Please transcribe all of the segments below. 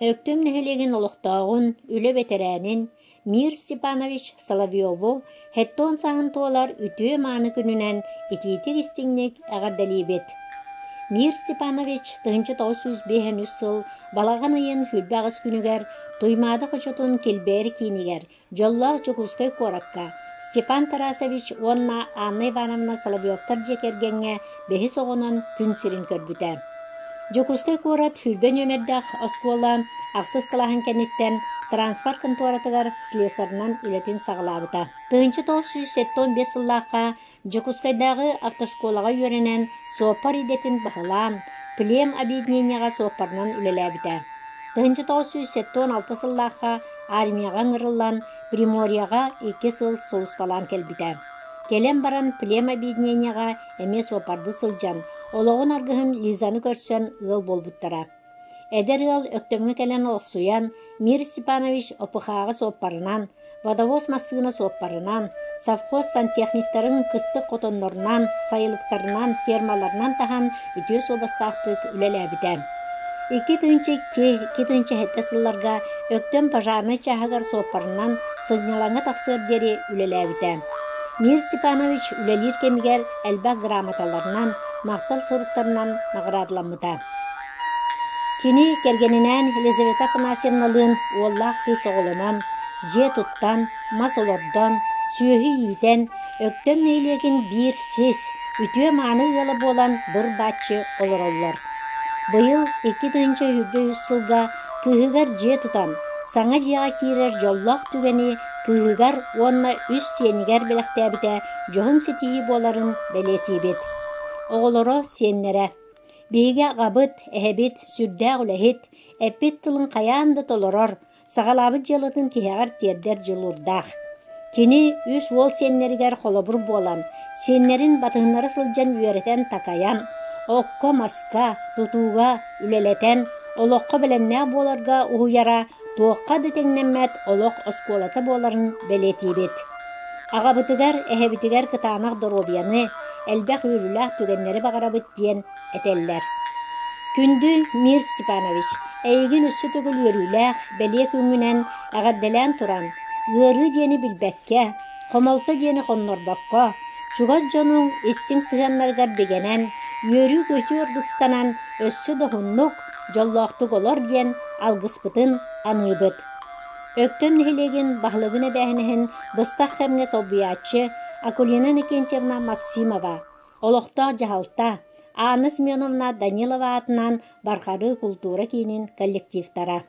Өктөм нэһилиэгин олохтооҕун, үлэ бэтэрээнин Мир Степанович Соловьеву 70 сааһын туолар үтүө-мааны күнүнэн итиитик-истиҥник эҕэрдэлиибит! Мир Степанович 1953 сыл балаҕан ыйын 28 күнүгэр Туймаада хочотун Килбэйэр киинигэр Дьоллоох Дьокуускай куоракка Степан Тарасович уонна Анна Ивановна Соловьевтар дьиэ кэргэҥҥэ бэһис оҕонон күн сирин көрбүтэ. Дьокуускай куорат 20 нүөмэрдээх оскуола ахсыс кылааһын кэнниттэн транспорт конторатыгар слесарынан үлэтин саҕалаабыта. 1975 сыллаахха Дьокуускайдааҕы автошколаҕа үөрэнэн суоппар идэтин баһылаан, Плем объединениеҕа суоппарынан үлэлээбитэ. 1976 сыллаахха армияҕа ыҥырыллан Приморьеҕа 2 сыл сулууспалаан кэлбитэ. Кэлэн баран Плем объединениеҕа эмиэ суоппардыы сылдьан, олоҕун аргыһын Лизаны көрсөн ыал буолбуттара. Эдэр ыал Өктөмҥө кэлэн олохсуйан, Мир Степанович ОПХ-ҕа суоппарынан, водовоз массыына суоппарынан, совхоз сантехниктарын кыстык хотоннорунан, сайылыктарынан, фермаларынан таһан үтүө суобастаахтык үлэлээбитэ. 2002, 2007 сылларга Өктөм пожарнай чааһыгар суоппарынан сынньалаҥҥа тахсыар диэри үлэлээбитэ. Мир Степанович үлэлиир кэмигэр элбэх грамоталарынан, махтал суруктарынан наҕараадаламмыта. Кини кэргэнинээн Елизавета Афанасьевналыын уоллаах кыыс оҕолонон, дьиэ туттан, мас олордон, сүөһү иитэн, Өктөм нэһилиэгин биир сис, үтүө-мааны ыала буолан быр-бааччы олороллор. Быйыл 2023 сылга кыыһыгар дьиэ тутан, саҥа дьиэҕэ киирэр дьоллоох түгэни кыыһыгар уонна үс сиэнигэр бэлэхтээбитэ дьоһун ситиһии буоларын бэлиэтиибит. Оҕолоро, сиэннэрэ Биһиги аҕабыт, эһэбит сүрдээх үлэһит, эппит тылын хайаан да толорор, саҕалаабыт дьыалатын тиһэҕэр тиэрдэр дьулуурдаах. Кини үс уол сиэннэригэр холобур буолан, сиэннэрин батыһыннара сылдьан үөрэтэн-такайан, окко-маска, тутууга үлэлэтэн, олоххо бэлэмнээх буоларга уһуйара туохха да тэҥнэммэт олох оскуолата буоларын бэлиэтиибит. Аҕабытыгар, эһэбитигэр кытаанах доруобуйаны, элбэх үөрүүлээх түгэннэри баҕарабыт диэн этэллэр. Күндү Мир Степанович, эйигин өссө төгүл үөрүүлээх, бэлиэ күҥҥүнэн эҕэрдэлээн туран, ыарыы диэни билбэккэ, хомолто диэни хоннорбокко, чугас дьонуҥ истиҥ сыһыаннарыгар бигэнэн, үөрүү-көтүү аргыстанан өссө да уһуннук, дьоллоохтук олор диэн алгыспытын аныыбыт. Өктөм нэһилиэгин баһылыгын эбээһинэһин быстах кэмҥэ солбуйааччы Акулина Иннокентьевна Максимова, олохтоох дьаһалта Анна Семеновна Данилова аатынан Барҕарыы култуура киинин коллективтара.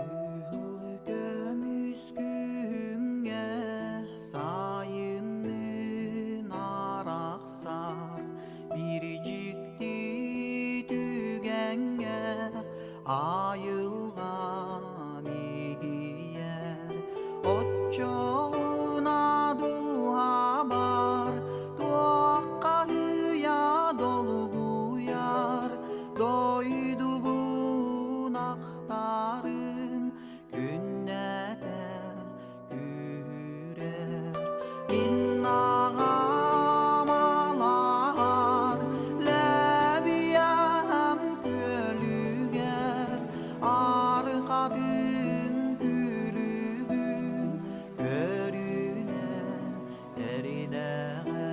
Кыһыл көмүс күһүҥҥэ сайыннын арахсар биир дьикти түгэҥҥэ айылҕам иһийэр Оччоҕуна дууһабар туоххаһыйа долгуйар дойдубун ахтарым күннэтэ күүрэр мин аҕам алаһар лэбийэм күөлүгэр арҕатын күлүгүн көрүнэн эринэҕэ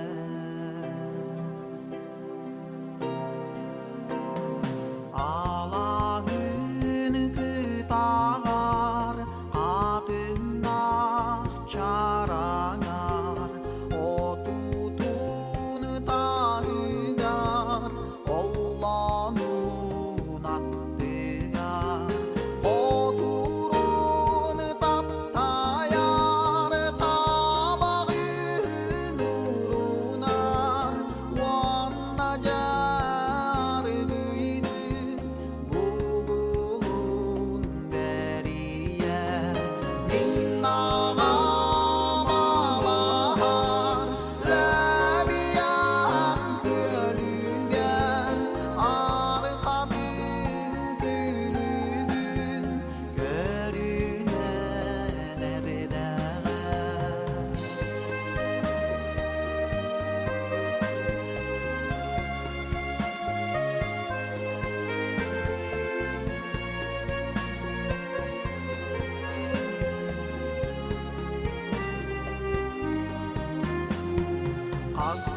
Алаһын кытаҕар хатыҥнаах чараҥар отутун таһыгар оллоонун аттыгар отурун таптайар табаҕын. Хас